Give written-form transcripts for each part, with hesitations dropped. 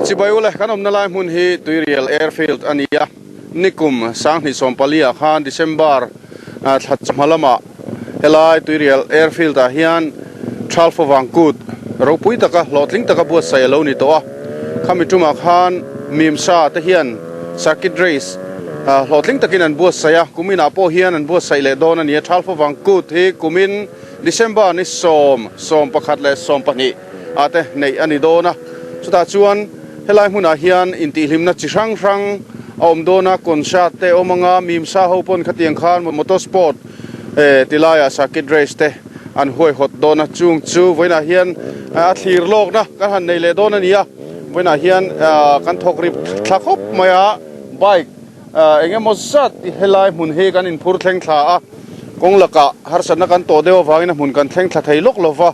Chibai ule kan awmna lai hmun hi Tuirial Airfield a ni a, nikum 2014 ah khan December thla chawhma lamah helai Tuirial Airfield ah hian Thalfawang Kut ropui taka hlawhtling taka buatsaih a lo ni tawh a, khami tumah khan Mimsa te hian Circuit Race hlawhtling takin an buatsaih a, kuminah pawh hian an buatsaih leh dawn a ni a, Thalfawang Kut hi kumin December ni sawm, sawm pakhat leh sawm pahnih ah te neih a ni dawn a, chutah chuan helai hmunah hian intihhlimna chi hrang hrang a awm dawn a, concert te awm anga Mimsa ho pawn khatiang khan motorsport ti laiah circuit race te an huaihawt dawn a, chung chu vawiinah hian a thlir lawkna kan han nei leh dawn a ni a, vawiinah hian kan thawk rip thla khawp mai a, bike eng emaw zat helai hmun hi kan inphur thleng thla a, kawng lakah harsatna kan tawh deuh avangin a hmun kan thleng thla thei lawk lova,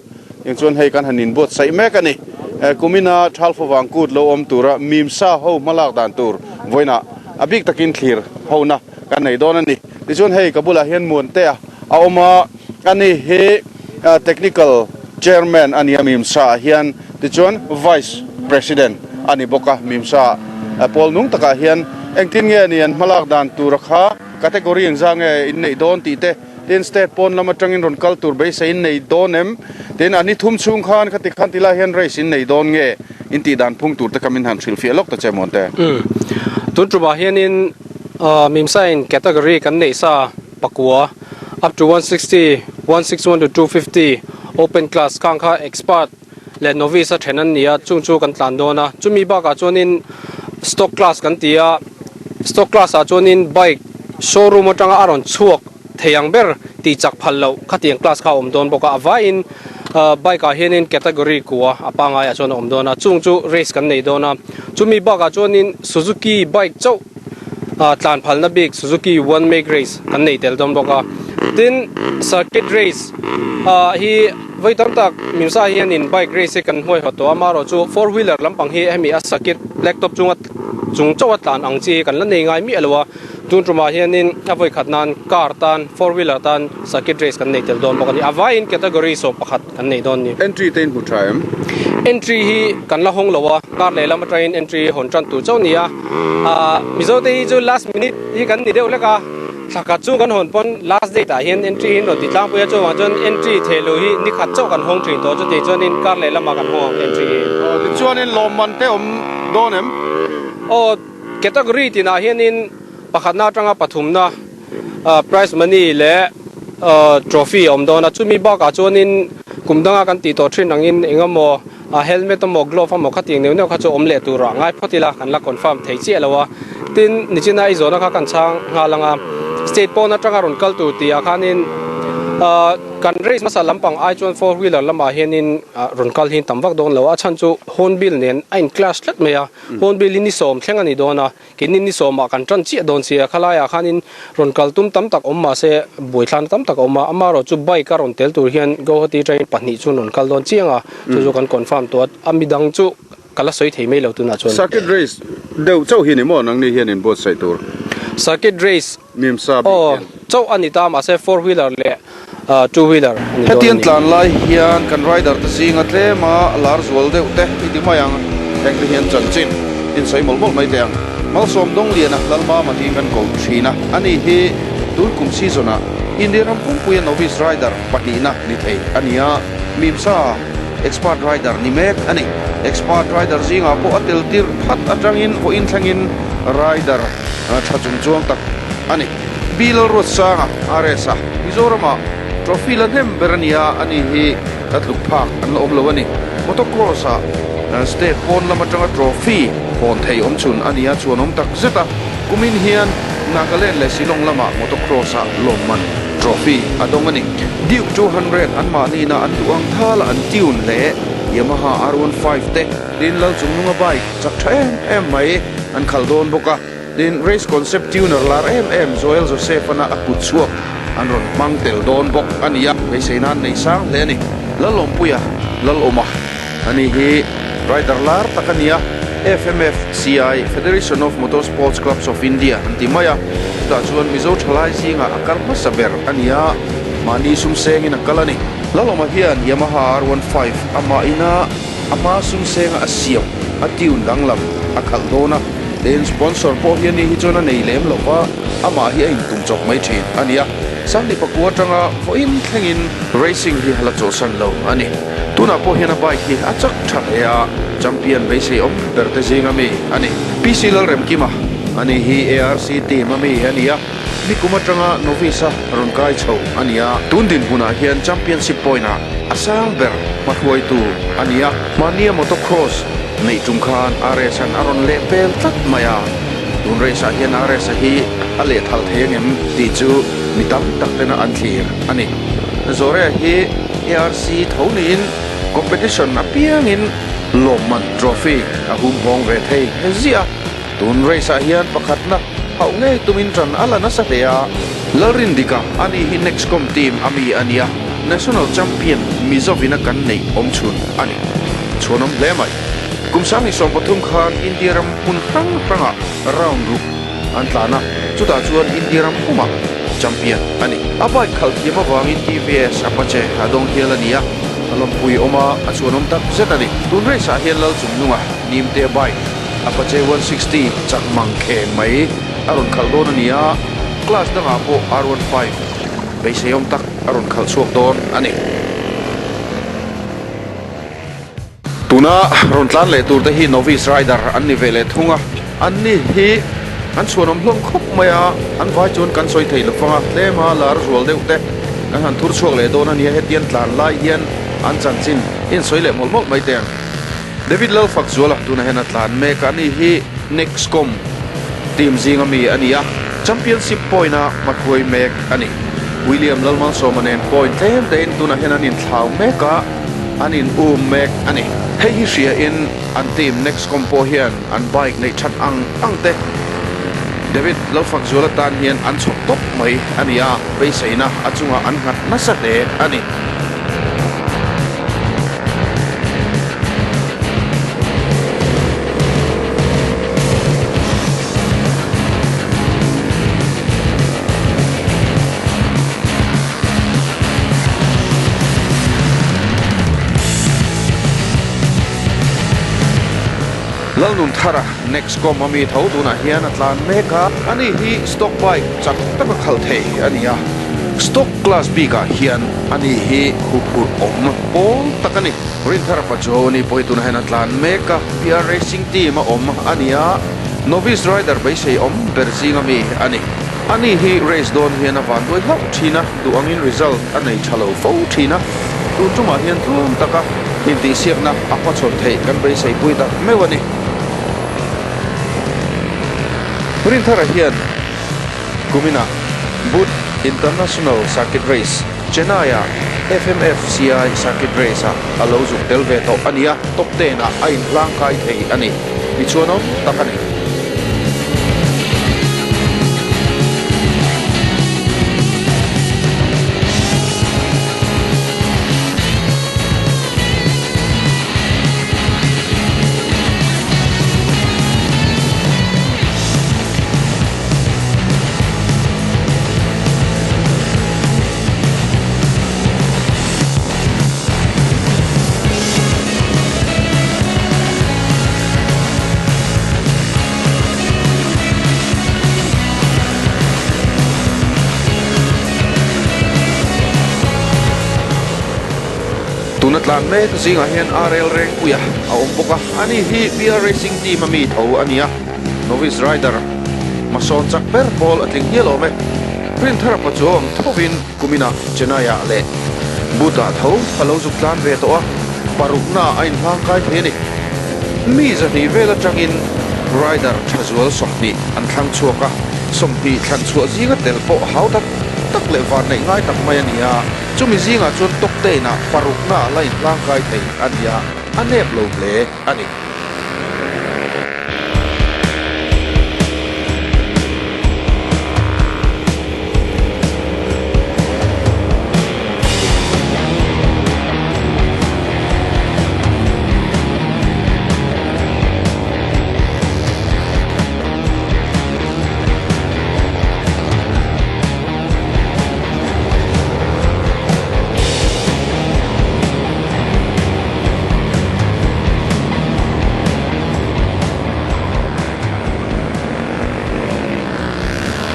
eng chuan hei kan han inbuatsaih mek a ni. Kumina Thalfawang kut lo awm tura Mimsa ho hmalak dan tur vawiinah a bik takin thlir hona kan nei dawn a ni. Tichuan hei ka bulah hian Muantea a awm a, ani hi Technical Chairman a ni a Mimsa ah hian, tichuan Vice President a ni bawk a Mimsa pawl nung takah hian engtin nge ni an hmalak dan tura kha category engzah nge in neih dawn tih te, tin state pawn lam atangin rawn kal tur beisei in nei dawn em, tin a ni thum chhung khan khati khan tilai hian race in nei dawn nge in tih dan phung tur te kha min han hrilhfiah lawk ta che Muante. Tun tumah hianin Mimsa in category kan neih sa pakua up to 160, 161 to 250 open class khang kha expert leh novice a then an ni a, chung chu kan tlan dawn a, chumi bakah chuanin stock class kan ti a, stock class ah chuanin bike showroom atanga a rawn chhuak thei ang ber tih chak phal loh khatiang class kha a awm dawn bawk a, a vaiin bike ah hianin category kua a pangai ah chuan a awm dawn a, chung chu race kan nei dawn a, chumi bakah chuanin Suzuki bike chauh tlan phalna bik Suzuki one make race kan nei tel dawn bawk a, tin circuit race hi vawi tam tak Mimsa hianin bike race hi kan hmuaihawt tawh a, amaherawh chu four wheeler lampang hi hemi a circuit black top chunga chung chauha tlan ang chi hi kan la nei ngai miah lo a, tun tumah hianin a vawi khat nan car tan four wheeler tan circuit race kan nei tel dawn bawk a ni, a vaiin category 11. Kan nei dawn ni. Entry te in hmu tha em? Entry hi kan la hawng lo a, kar leh lam atangin entry hi hawn tan tur chauh ni a. Ahh Mizo te hi chu last minute hi kan ni deuh hlek a, thla khat chu kan hawn pawn last date ah hian entry hi an rawn ti tlangpui a, chuvang chuan entry theh loh hi ni khat chauh kan hawng thin tawh, chutih chuanin kar leh lamah kan hawng ang entry hi. Aw tichuanin lawmman te awm dawn em? Aw category tinah hianin pakhatna atanga pathumna. Prize money leh trophy a awm dawn a, chumi bakah chuanin kum danga kan tih tawh thin angin eng emaw helmet emaw glove emaw khatiang neuh neuh kha chu awm leh turah ngai phawt ila kan la confirm thei chiah lo a, tin nichina i zawhna kha kan chhang nghal ang a, state pawn atanga rawn kal tur tih ah khanin kan race hmasa lampang ai chuan four wheeler lamah hianin rawn kal hi tam vak dawn lo a, a chhan chu hornbill nen a in clash tlat mai a, hornbill hi ni sawm thleng a ni dawn a. Keini ni sawmah kan tan chiah dawn si a, khalaiah khanin rawn kal tum tam tak awm mahse buaithlana tam tak a awm a, amaherawh chu bike a rawn tel tur hian Guwahati train pahnih chu an rawn kal dawn chiang a, chu chu kan confirm tawh a, a midang chu ka la sawi thei mai lo tunah chuan. Circuit race deuh chauh hi ni maw nangni hian in buatsaih tur? Circuit race Mimsa bik aw hian. chauh a ni ta mahse four wheeler leh two wheeler a ni dawn a Hetiang ni. tlan lai hian kan rider te zinga tlema lar zual deuh te i ti mai ang, heng te hian chanchin insawi mawlh mawlh mai teh ang. Malsawm Dawngliana Lalmama tiin kan ko thin a, ani hi tun kum season ah India ram pumpuia novice rider pahnihna ni thei a ni a, Mimsa expert rider ni mek a ni. Expert rider zingah pawh a tel tirh phat atangin vawiin thlengin rider tha chung chuang tak a ni. Pi Lalruatsanga, RS-a, Mizorama trophy la hnem ber a ni a, ani hi a tluk phak an la awm lo a ni. Motocross-ah state pawn lam atanga trophy hawn thei awm chhun a ni a, chuan awm tak zet a. Kumin hian Nagaland leh Shillong lamah motocross-ah lawmman trophy a dawng a ni. Duke 200 anmahnina an duh ang thala an tune leh Yamaha R15 te tin Lalchungnunga bike chak tha em em mai an khalh dawn bawk a. Tin, race concept tuner lar em em Joel Joseph-ana a kut chhuak an rawn hmang tel dawn bawk a ni a, beisei nan nei sang hle a ni. Lalawmpuia, Lalawma, ani hi rider lar tak a ni a, FMFCI, Federation of Motor Sports Clubs of India, an ti mai a, chutah chuan Mizo thalai zingah a kal hmasa ber a ni a, mahni sum sengin a kal a ni. Lalawma hian Yamaha R15 amah ina a hma sum senga a siam. a tune danglam a khalh dawn a, tin sponsor pawh hi ani hi chuan a nei lem lo va, amah hi a intum chawp mai thin a ni a. Sangni pakua atanga vawiin thlengin racing hi a la chawlhsan lo a ni. Tunah pawh hian a bike hi a chak tha hle a, champion beisei awm ber te zinga mi a ni. PC Lalremkima, ani hi ARC team a mi a ni a, nikum atanga novice a rawn kai chho a ni a, tun dinhmunah hian championship point ah a sang ber hmahruaitu a ni a, mahnia motocross neih tum khan RS an a rawn leh pel tlat mai a, tun race ah hian RS a hi a lehthal thei angem tih chu mi tam tak tena an thlir a ni. Zorea hi ARC tho niin competition apiangin lawmman trophy a hum hawng ve thei ziah a, tun race ah hian pakhatna hauh ngei tumin ṭan a la nasa hle a. Lalrindika ani hi Nexcom team a mi a nia, National Champion Mizovina kan neih awm chhun a ni. Chhuanawm hle mai. Kum 2013 khan India ram hmun hrang hrangah round ruk an tlan a, chutah chuan India ram pumah champion a ni. A bike khalh thiam avangin TVS Apache a dawng hial a ni a, a lawmpui awm a, a chhuanawm tak zet a ni. Tun race ah hian Lalchungnunga Nimte bike Apache 160 chak mang kheng mai a rawn khalh dawn a ni a, class dangah pawh R15 beiseiawm tak a rawn khalh chhuak dawn a ni. Tuna rawn tlan leh tur te hi novice rider an ni ve leh thung a, an ni hi an chhuanawm hlawm khawp mai a, an vai chuan kan sawi thei lo fang a, tlema lar zual deuh te kan han thur chhuak leh dawn a nia, hetiang tlan lai hian an chanchin in sawi leh mawlh mawlh mai teh ang. David Lalfakzuala tunah hian a tlan mek a, ani hi Nexcom team zinga mi a ni a, championship point a hmathuai mek a ni. William Lalmalsawma nen point tlem tein tunah hian an inthlau mek a, an in um mek a ni. Hei hi hria in an team Nexcom pawh hian an bike neih that ang ang te David Lalfakzuala tan hian an chhawp tawp mai a ni a, beiseina a chungah an nghat nasa hle a ni. Lalnunthara Nexcom a mi tho tunah hian a tlan mek a, ani hi stock bike chak taka khalh thei a ni a, stock class bikah hian ani hi huphurh awm pawl tak a ni. Rinthara Pachuau ani pawh hi tunah hian a tlan mek a, PR Racing team a awm a ni a, novice rider beisei awm ber zinga mi a ni. Ani hi race dawn hian a van duai hlauh thin a, duh angin result a nei tha lo fo thin a, tun tumah hian tlum taka intihsiakna a hmachhawn theih kan beisei pui tak meuh a ni. Rinthara hian kuminah Buddh International Circuit Race, Chennai-ah FMFCI Circuit Race-ah a lo zuk tel ve tawh a ni a, top ten-ah a inhlangkai thei a ni. Mi chhuanawm tak a ni. Tuna tlan mek zingah hian RL Rengpuia a awm bawk a, ani hi BR Racing team a mi tho a ni a, novice rider hmasawn chak ber pawl a tling hial awm e. Rinthara pa chu a awm thovin kuminah Chennai-ah leh Buddha tho a lo zuk tlan ve tawh a, parukna a inhlangkai thei a ni. Mi zahnih vel atangin rider tha zual 20 an thlang chhuak a, 20 thlan chhuah zinga tel pawh hau tak tak leh vanneih ngai tak mai a ni a, chumi zingah chuan top ten-ah parukna la inhlangkai thei a ni a, a nep lo hle a ni.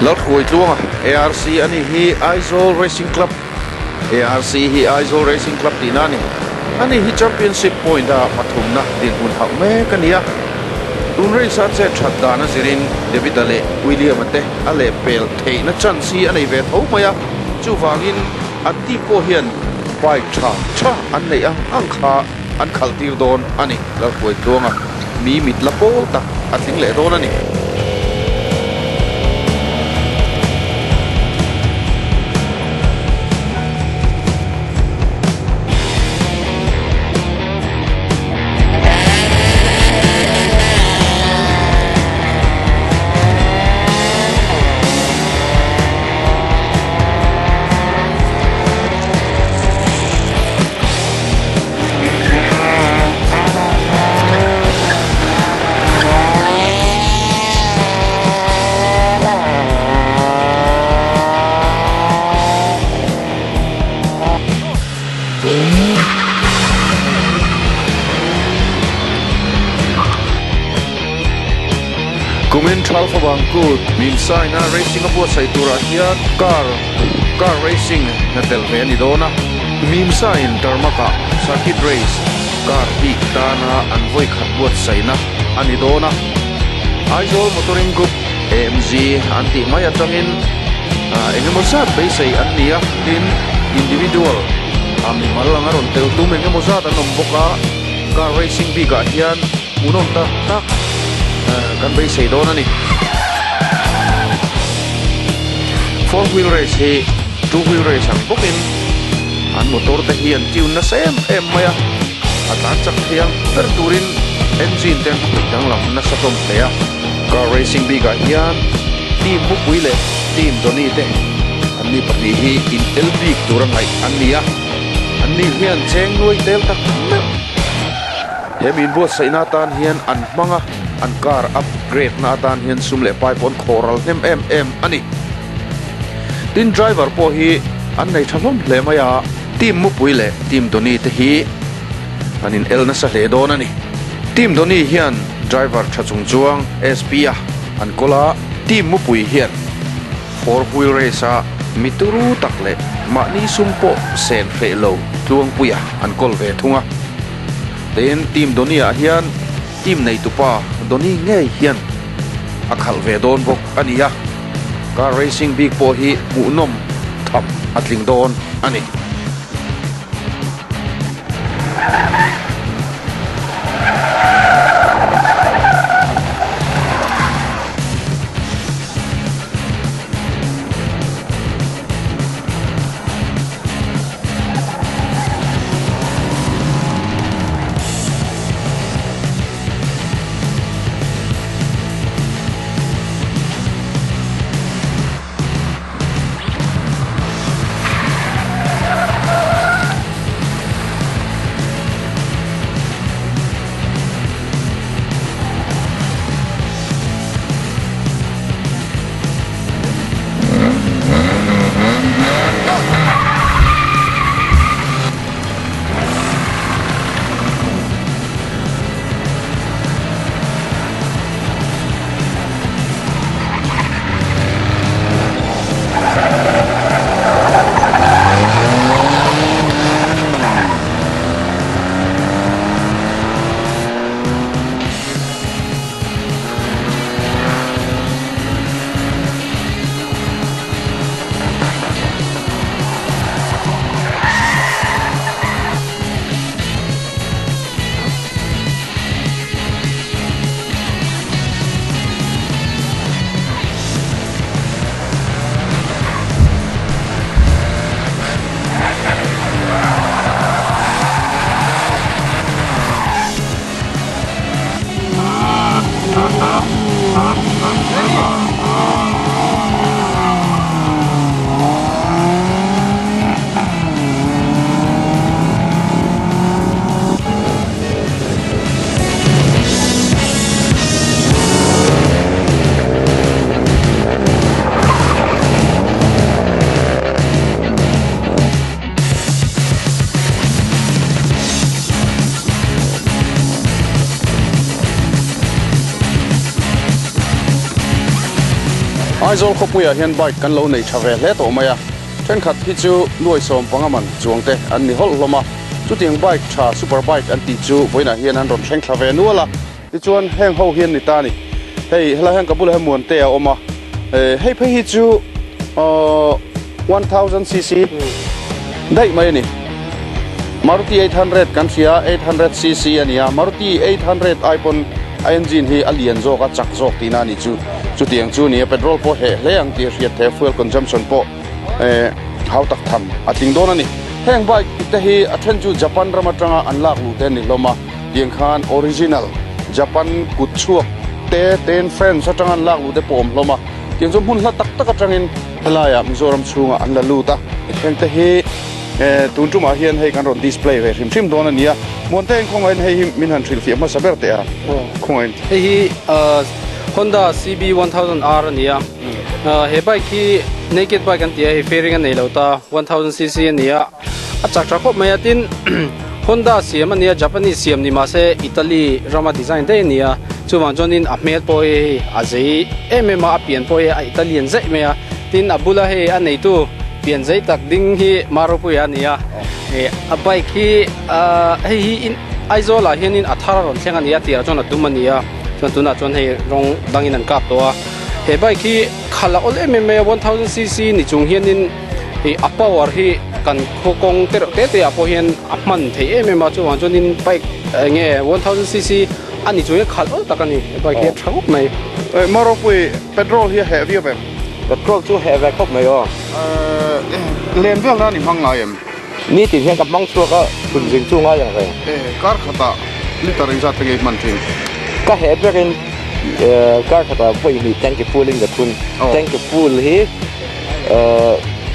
Lalhruaitluanga, ARC a nih hi Aizawl Racing Club, ARC hi Aizawl Racing Club tihna a ni. Ani hi Championship point-a pathumna dinhmun hauh mek a ni a. Tun race a chet that dan a zirin David-a leh William-a te a lehpel theihna chance hi a nei ve tho mai a, chuvangin an team pawh hian bike tha tha an neih ang ang kha an khalh tir dawn a ni. Lalhruaitluanga mi mit la pawl tak a tling leh dawn a ni. Kumin Thal Favang Kut min sign a racing a buatsaih turah hian car car racing a tel ve a ni dawn a. Mimsa in tarmac ah circuit race car bik tana an vawi khat buatsaihna a ni dawn a. Aizawl Motoring Group, AMG, an tih mai atangin eng emaw zat beisei an ni a, tin individual a mimal anga rawn tel tum eng emaw zat an awm bawk a, car racing bikah hian hmuhnawm tak tak kan beisei dawn a ni. Four wheel race hi two wheel race ang bawkin an motor te hi an tune nasa em em mai a, a tlan chak thei ang ber turin engine te an khawih danglam nasa hlawm hle a. Car racing bikah hian team mupui leh team Dhoni te anni pahnih hi in el bik tura ngaih an ni a, anni hian cheng nuai tel tak meuh. He min buatsaihna atan hian an hmang a, an car upgrade na atan hian sum leh pai pawh an khawh ral hnem em em a ni. Tin driver pawh hi an nei tha hlawm hle mai a, team mupui leh team Dhoni te hi an in el nasa hle dawn a ni. Team Dhoni hian driver tha chung chuang SP a an kawl a, team mupui hian four wheel race a mi turu tak leh mahni sum pawh sen hreh lo tluangpuia an kawl ve thung a. Tin team Dhoni ah hian Team neitupa Dhoni ngei hian a khalh ve dawn bawk a ni a, car racing bik pawh hi hmuhnawm tham a tling dawn a ni. Aizawl khawpuiah hian bike kan lo nei tha ve hle tawh mai a, thenkhat hi chu nuai sawm panga man chuang te an ni hawlh hlawm a, chutiang bike tha super bike an tih chu vawiinah hian an rawn thleng thla ve nual a, tichuan heng ho hian ni ta a ni. Hei helai hian ka bulah hian Muante a awm a, hei phei hi chu aww 1000cc daih mai a ni. Maruti 800 kan hria 800cc a ni a, Maruti 800 ai pawn a engine hi a lian zawk a chak zawk tihna a ni chu. Chutiang chu a ni a, petrol pawh heh hle ang tih a hriat theih a, fuel consumption pawh eh hau tak tham a tling dawn a ni. Heng bike te hi a then chu Japan ram atanga an lak luh te a ni hlawm a, tiang khan original Japan kut chhuak te ten France atanga an lak luh te pawh a awm hlawm a, tiang chu hmun hla tak tak atangin helaiah Mizoram chhungah an la lut a, heng te hi Eh, tun tumah hian hei kan rawn display ve hrim hrim dawn a nia. Muantein khawngahin hei hi min han hrilhfiah hmasa ber teh a, khawngahin. Hei hi Honda CB 1000 R a ni a. He bike hi naked bike an ti a, hei fairing a nei lo ta, 1000cc a ni a, a chak tha khawp mai a. Tin, Honda siam a ni a, Japanese siam ni mahse Italy rama design daih a ni a. Chuvang chuanin a hmel pawh hi hei a zei em em a, a pian pawh hi a Italian zaih mai a. Tin, a bula hei a neitu pian zei tak ding hi Maropuia a ni a, a bike hi hei hi in Aizawl ah hianin a thar a rawn thleng a ni a, tirah chuan a dum a ni a, chuan tunah chuan hei rawng dangin an kap tawh a, he bike hi khalh a awl em em mai a, 1000 cc ni chung hianin ih a power hi kan khaw kawng te reuh te te ah pawh hian a hman theih em em a, chuvang chuanin bike eng nge 1000 cc a ni chung hian khalh awl tak a ni, he bike hi a tha khawp mai. Maropui petrol hi a heh viau em? Petrol chu heh ve khawp mai aw. Len vel nan i hmang ngai em? Nitin hian ka hmang chhuak a, phun zing chu ngai ang reng. Kar khatah liter engzat te nge i hman thin? Ka heh berin kar khatah vawi hnih tanki full in ka thun. Tanki full hi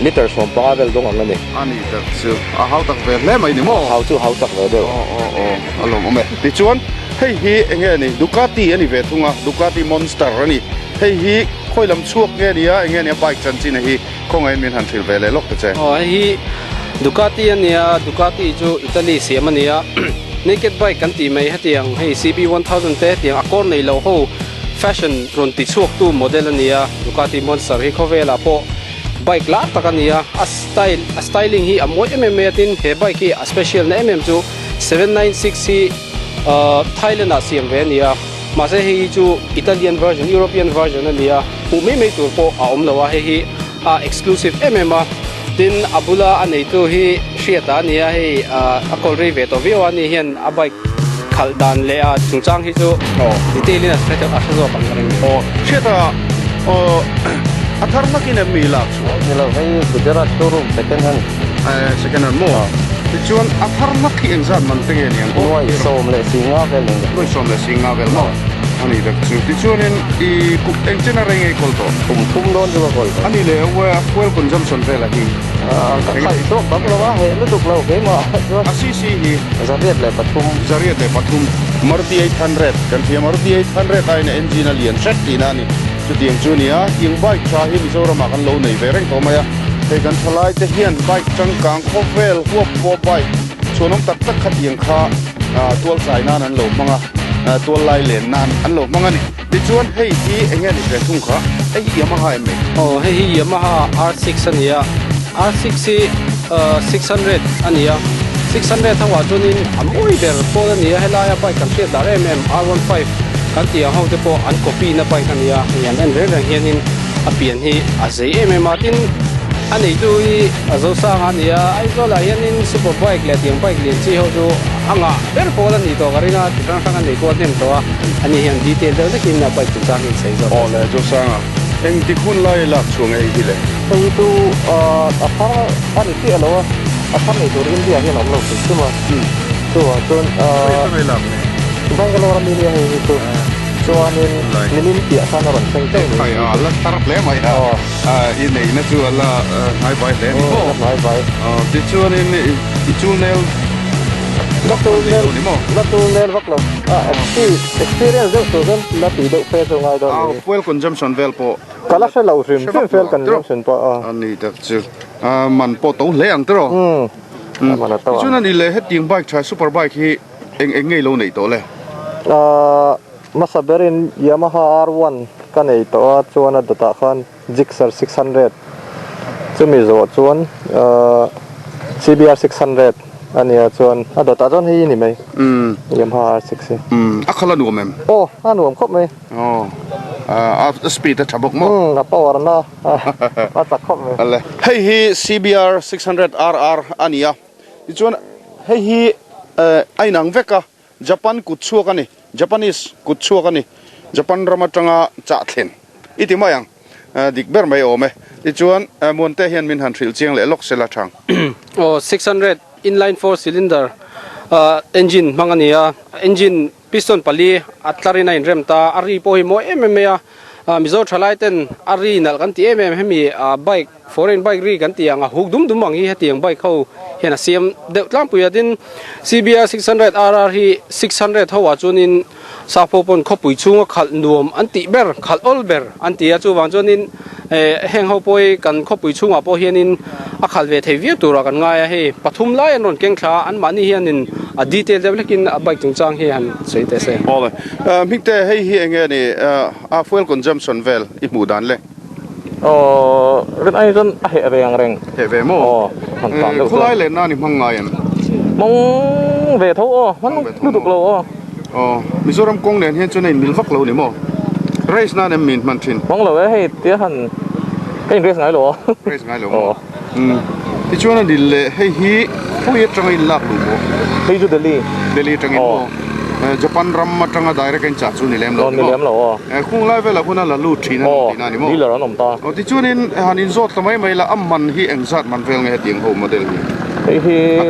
liter 15 vel dawng ang a ni. A ni tak chu a hau tak ve hle mai ni maw? Hau chu hau tak ve deuh. Aw aw aw a lawmawm e. Tichuan hei hi eng nge ni? Ducati a ni ve thung a, Ducati Monster a ni. Hei hi khawi lam chhuak nge nia eng nge nia bike chanchin hi khawngahin min han hrilh ve leh lawk ta che. Aw hei hi Ducati a nia, Ducati chu Italy siam a nia, naked bike kan tih mai hetiang hei CB 1000 te hetiang a kawr nei lo ho fashion rawn ti chhuak tu model a nia, Ducati Monster hi khawvelah pawh bike lar tak a nia, a style a styling hi a mawi em em mai a tin he bike hi a special na em em chu 796 hi Thailand ah siam ve a nia. Mahse hei hi chu Italian version, European version a ni a, hmuh mai mai tur pawh a awm lo a, hei hi a exclusive em em a. Tin, a bula a neitu hi Hriata a ni a, hei a kawl rei ve tawh viau a, ani hian a bike khalh dan leh a chungchang hi chu detail in a hre a hre zawk ang ka ring. Aw, Hriata, aw a thar hmakin em mi lak chu? Ni lo, hei Gujarat showroom second hand. Second hand maw? Tichuan a thar hmak hi engzat man te nge ni ang aw? Nuai 15 vel ni. Nuai 15 vel maw? A ni tak chu. Tichuanin i kum eng chen a rei nge i kawl tawh? Kum thum dawn chu ka kawl tawh. A ni leh fuel consumption velah hi? Ka khalh chhuak tam lo a, heh lutuk lo keimah chuan. A cc hi? 103. 103. Maruti 800 kan hria Maruti 800 aiin a engine a lian hret tihna a ni. Chutiang chu a ni a, tiang bike tha hi Mizoramah kan lo nei ve reng tawh mai a. Hei kan thalai te hian bike changkang khawvel huap pawh bike chhuanawm tak tak kha tiang kha tual chai nan an lo hmang a, tual lai len nan an lo hmang a ni. Tichuan hei hi eng nge ni ve thung kha? Hei hi Yamaha em mai? Aw hei hi Yamaha R6 a ni a, R6 hi 600 a ni a, 600 ho ah chuanin a mawi ber pawl a ni a, helaia bike kan hriat dar em em R15 kan tih ang ho te pawh an copy na bike a ni a, hei an en reng reng hianin a pian hi a zei em em a, tin a neitu hi a Zosanga a ni a, Aizawlah hianin super bike leh tiang bike lian chi ho chu a ngah ber pawl a ni tawh ka ring a, chi hrang hrang a nei kual hnem tawh a, ani hian detail deuh hlekin a bike chungchang hi a insawi zawk. Aw le Zosanga, engtik hun lai lak chhuah nge hi le? Hei chu a thar a ni chiah lo a, a thar nei tur India hian a awm lo hrim hrim a, chuvang chuan Bangalore ami nia hei hi chu. Chuanin nimin piah khan a rawn thleng teuh ni. Khai a la tar hle mai a, i neihna chu a la hnai vai hle ni maw? Hnai vai. Tichuanin i chul nel vak lo ni maw? La chul nel vak lo. Experience deuh tur chuan la tih deuh fe chu ngai dawn ni. Fuel consumption vel pawh. Ka la hre lo hrim hrim fuel consumption pawh a. A ni tak chu. Man pawh to hle ang tiraw? Man a to ang. Tichuan a ni le hetiang bike tha super bike hi eng eng ngei lo neih tawh le? Hmasa berin Yamaha R1 ka nei tawh a, chuan a dawtah khan Gixxer 600 chumi zawh chuan CBR 600 a nia chuan a dawtah chuan hei hi ni mai Yamaha R6 hi. A khalh a nuam em? Aw a nuam khawp mai. Aw a speed a tha bawk maw? A power na a chak khawp mai. Hei hi CBR 600 RR a ni a, tichuan hei hi a inang vek a. Japan kut chhuak a ni, Japanese kut chhuak a ni, Japan ram atanga chah thlen i ti mai ang, dik ber mai awm e. Tichuan, Muante hian min han hrilh chiang leh lawk sela thang. Aw, 600 inline four cylinder engine hmang a ni a, engine piston pali a tlarin a inrem ta, a ri pawh hi mawi em em mai a, Mizo thalai ten a ri nalh kan ti em em, hemi bike foreign bike ri kan tih ang a huk dum dum ang hi hetiang bike ho hian a siam deuh tlangpui a, tin CBR 600 RR hi 600 ho ah chuanin Sapho pawn khawpui chhunga khalh nuam an tih ber khalh awl ber an ti a, chuvang chuanin heng ho pawh hi kan khawpui chhungah pawh hianin a khalh ve thei viau turah kan ngai a, hei pathum lai an rawn keng thla a, anmahni hianin a detail deuh hlekin a bike chungchang hi han sawi teh se. Awle, Hmingte hei hi enge ni a fuel consumption vel i hmuh dan le? Aw, rin ai chuan a heh ve ang reng. Heh ve maw? Aw, han tlan deuh chuan. Khawlai len nan i hmang ngai em? Hmang ve tho aw, hmang lutuk lo aw. Aw, Mizoram kawng nen hian chuan a inmil vak lo ni maw? Race nan em min hman thin? Hmang lo e, hei tia han ka in race ngai lo aw. Race ngai lo maw? Umm, tichuan a dil leh hei hi khawi atanga in lak luh maw? Hei chu Delhi. Delhi atangin maw? Japan ram atanga direct a in chah chu ni lem lo ni maw? Ni lem lo aw. Khung lai velah hun a la lut thin a ni tihna a ni maw? Dealer an awm ta. Aw tichuanin han inzawt ta mai mai la a man hi engzat man vel nge hetiang ho model hi? Hei hi a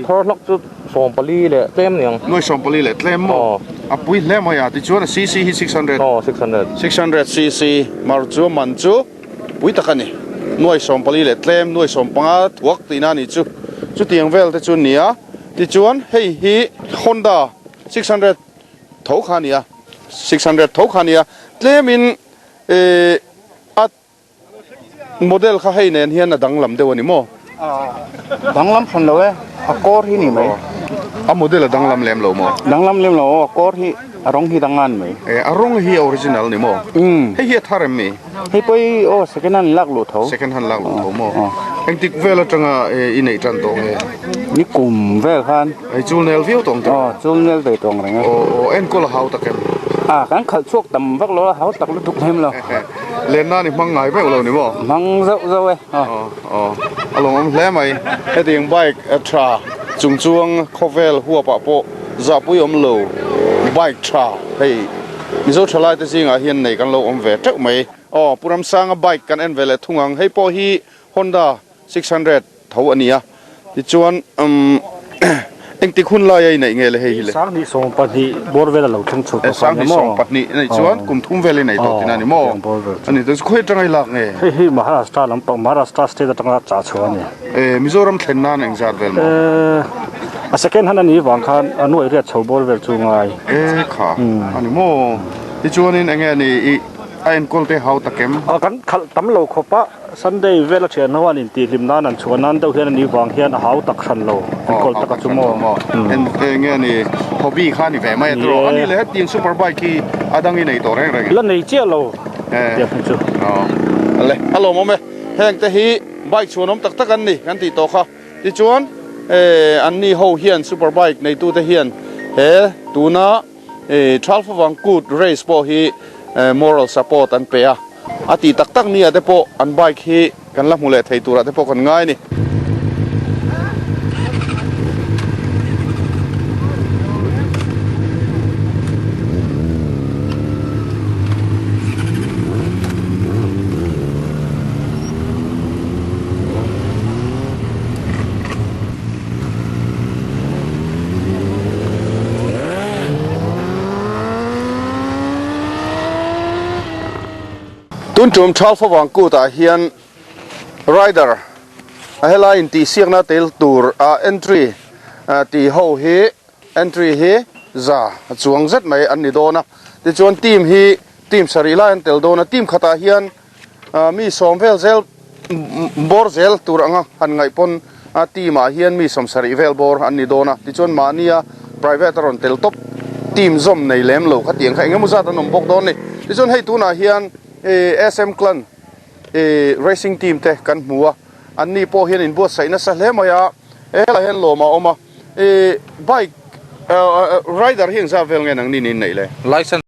thar hlak chu 40 leh tlem ni ang. Nuai 40 leh tlem maw? A pui hle mai a tichuan a cc hi 600. Aw 600. 600 cc mar chu a man chu pui tak a ni. Nuai 40 leh tlem nuai 15 thuak tihna a ni chu. Chutiang vel te chu a ni a tichuan hei hi Honda 600 tho kha a ni a, 600 tho kha a ni a, tlemin eh a model kha hei nen hian a danglam deuh a ni maw? Danglam hran lo e, a kawr hi ni mai. A model a danglam lem lo maw? Danglam lem lo aw, a kawr hi a rawng hi dang a ni mai. Eh a rawng hi a original ni maw? Hei hi a thar em mi? Hei pawh hi aw second hand lak luh tho. Second hand lak luh tho maw? Engtik vel atanga i neih tan tawh nge? Ni kum vel khan. Hei chul nel viau tawng tawh. Aw chul nel ve tawng reng e. Aw aw enkawl a hau tak em? A kan khalh chhuak tam vak lo a hau tak lutuk lem lo. Len nan i hmang ngai veuh lo ni maw? Hmang zauh zauh e. Aw aw a lawmawm hle mai. Hetiang bike tha chungchuang khawvel huapah pawh zahpui awm lo bike tha hei Mizo thalai te zingah hian nei kan lo awm ve teuh mai. Aw Pu Ramsanga bike kan en ve leh thung ang. Hei pawh hi Honda 600 tho a ni a. Tichuan umm engtik hun laia i neih nge le hei hi le? 2020 bawr vel a lo thleng chho tawh kha a ni maw? 2020 a nih chuan kum thum vel i nei tawh tihna a ni maw? A ni chuan khawi atanga i lak nge? Hei hi Maharashtra lampang Maharashtra state atanga chah chhuah a ni. E Mizoram thlen nan engzat vel maw? E a second hand a nih vang khan a nuaih riat chho bawr vel chu ngai. E kha a ni maw? Tichuanin enge ni i a enkawl te hau tak em? Kan khalh tam lo khawp a. Sunday vela thian ho an intihhlim nan an chhuah nan deuh hian a nih vang hian a hau tak hran lo an kawl tak a chu maw. Enge ni hobby kha ni ve mai a tiraw a ni le hetiang super bike hi a dang i nei tawh reng reng em? La nei chiah lo tiang hi chu. Le a lawmawm e heng te hi bike chhuanawm tak tak an ni kan tih tawh kha tichuan an ni ho hian super bike neitute hian he tuna Thalfavang Kut race pawh hi moral support an pe a, a tih tak tak nia te pawh an bike hi kan la hmu leh thei turah te pawh kan ngai a ni. Tun tum Thalfavang kut ah hian rider a helai in tih siakna tel tur a entry tih ho hi entry hi za a chuang zet mai an ni dawn a tichuan team hi team sarih lai an tel dawn a team khatah hian Mi sawm vel zel bawr zel tur anga han ngaih pawn a team ah hian mi 70 vel bawr an ni dawn a, tichuan mahnia private a rawn tel tawp. team zawm nei lem lo kha tiang kha eng emaw zat an awm bawk dawn a ni. Tichuan hei tunah hian SM Clan racing team te kan hmu a, an ni pawh hian inbuatsaih nasa hle mai a, helaiah hian lawm a awm a, bike rider hi engzat vel nge nang ni niin neih le? License.